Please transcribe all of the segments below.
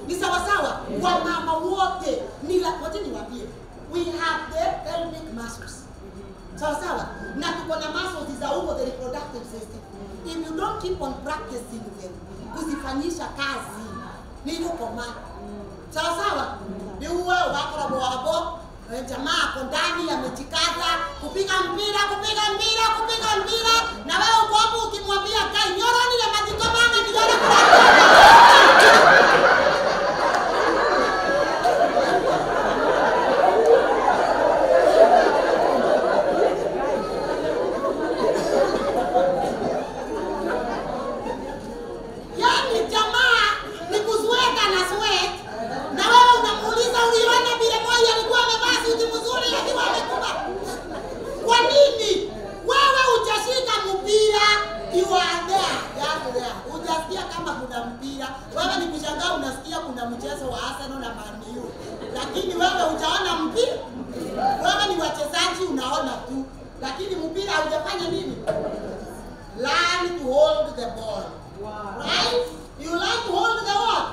Ni sawa sawa. Wamama wote ni wote niwaambie, we have the pelvic muscles. Sawa sawa. Na tuko na muscles za huko the reproductive system. If you don't keep on practicing them, kuzifanyisha kazi, ni kukoma. Sawa sawa. Ni uwe wakora bwabo, jamaa ako ndani amejikaza kupiga mpira, kupiga mpira, kupiga mpira, na wewe uko hapo ukimwambia kai nyoroni na majikomana ni yore Yaani jamaa ni kuzueka na sweat, na wewe unamuuliza uliona vile Moi alikuwa amevaa suti mzuri akiwa amekuba. Kwa nini? Wewe hujashika mpira, you are there, just there. Hujasikia kama kuna mpira. Wewe ni kushangaa unasikia kuna mchezo wa Arsenal na Man U. Lakini wewe hujaona mpira. Wewe ni wachezaji unaona tu. Lakini mpira hujafanya nini? Learn to hold the ball. Wow. Right? You learn to hold the what?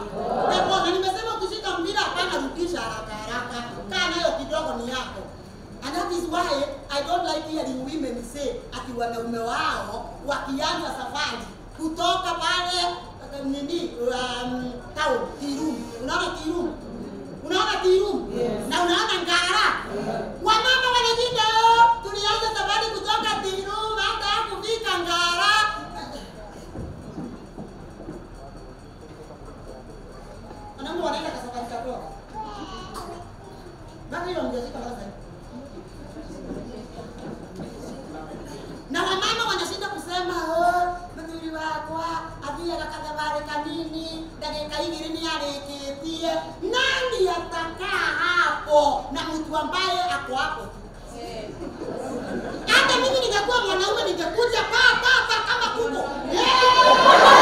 The ball. Na nimesema ukishika mpira hapana rudisha haraka haraka. Kaa nayo kidogo ni yako. And that is why I don't like hearing women say ati wanaume wao wakianza safari kutoka pale nini town Kirum. Unaona Kirum? Unaona Kirum? Yes. Na unaona Ngara? Wamama wanajinda, tulianza safari kutoka Kirum hata kufika Ngara. Wanaume wanaenda kwa safari kadogo. Bado hiyo mjashika basi. Na wamama wanashinda kusema oh, mthuri wakwa athiaga kathabarĩ kanini ndagĩka igĩrĩ nĩ arĩkĩtie. Nani atakaa hapo na mtu ambaye ako hapo tu? Hata mimi ningekuwa mwanaume ningekuja pa pa pa kama kuko. Yeah!